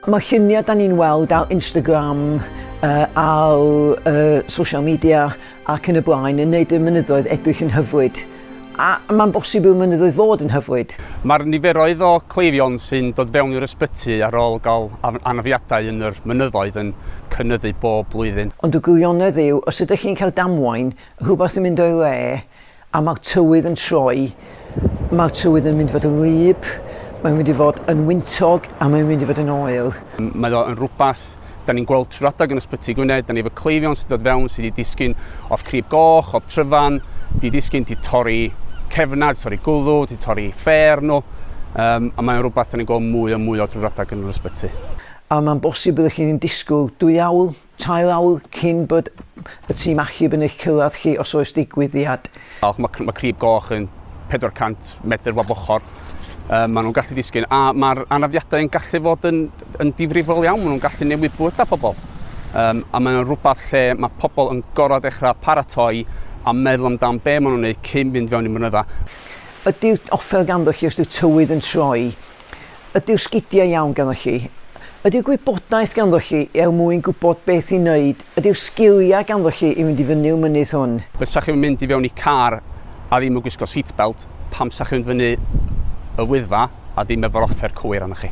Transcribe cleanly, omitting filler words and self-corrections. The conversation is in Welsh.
Mae lluniau da ni'n weld ar Instagram, ar social media ac yn y blaen yn neud y mynyddoedd edrych yn hyfryd. A mae'n bosib i'r mynyddoedd fod yn hyfryd. Mae'r niferoedd o cleifion sy'n dod fewn i'r ysbyty ar ôl gael anafiadau yn yr mynyddoedd yn cynyddu bob blwyddyn. Ond y gwirionedd yw, os ydych chi'n cael damwain, rhywbeth yn mynd o'i le, a mae'r tywydd yn troi, mae'r tywydd yn mynd i fod yn wlyb, mae'n mynd i fod yn wyntog a mae'n mynd i fod yn oer. Mae o yn rhywbeth da ni'n gweld trwy'r adeg yn Ysbyty Gwynedd, da ni efo cleifion sy'n dod fewn sydd wedi disgyn off Crib Goch, off Tryfan, di disgyn, di torri cefna, di torri gwddw, di torri ffêr nhw. Um, a mae'n rhywbeth da ni'n gweld mwy a mwy o drwy'r adeg yn yr ysbyty. A mae'n bosib byddwch chi'n disgwyl dwy awr, tair awr cyn bod y tîm achub yn eich cyrraedd chi os oes digwyddiad. Mae ma Crib Goch yn 400 medr bob ochr. Um, maen nhw'n gallu disgyn a mae'r anafiadau yn gallu fod yn, yn difrifol iawn, maen nhw'n gallu newid bywydau pobl. Um, a mae'n rhywbeth lle mae pobl yn gorfod dechrau paratoi a meddwl amdan be maen nhw'n gwneud cyn mynd fewn i mynydda. Ydy'r offer ganddo chi os yw'r tywydd yn troi? Ydy'r sgidiau iawn ganddo chi? Ydy'r gwybodaeth ganddo chi er mwyn gwybod beth i wneud? Ydy'r sgiliau ganddo chi i fynd i fyny'r mynydd hwn? Fysa chi'n mynd i fewn i car a ddim yn gwisgo seatbelt, pam sa chi'n mynd fyny y Wyddfa a ddim efo'r offer cywir arnoch chi?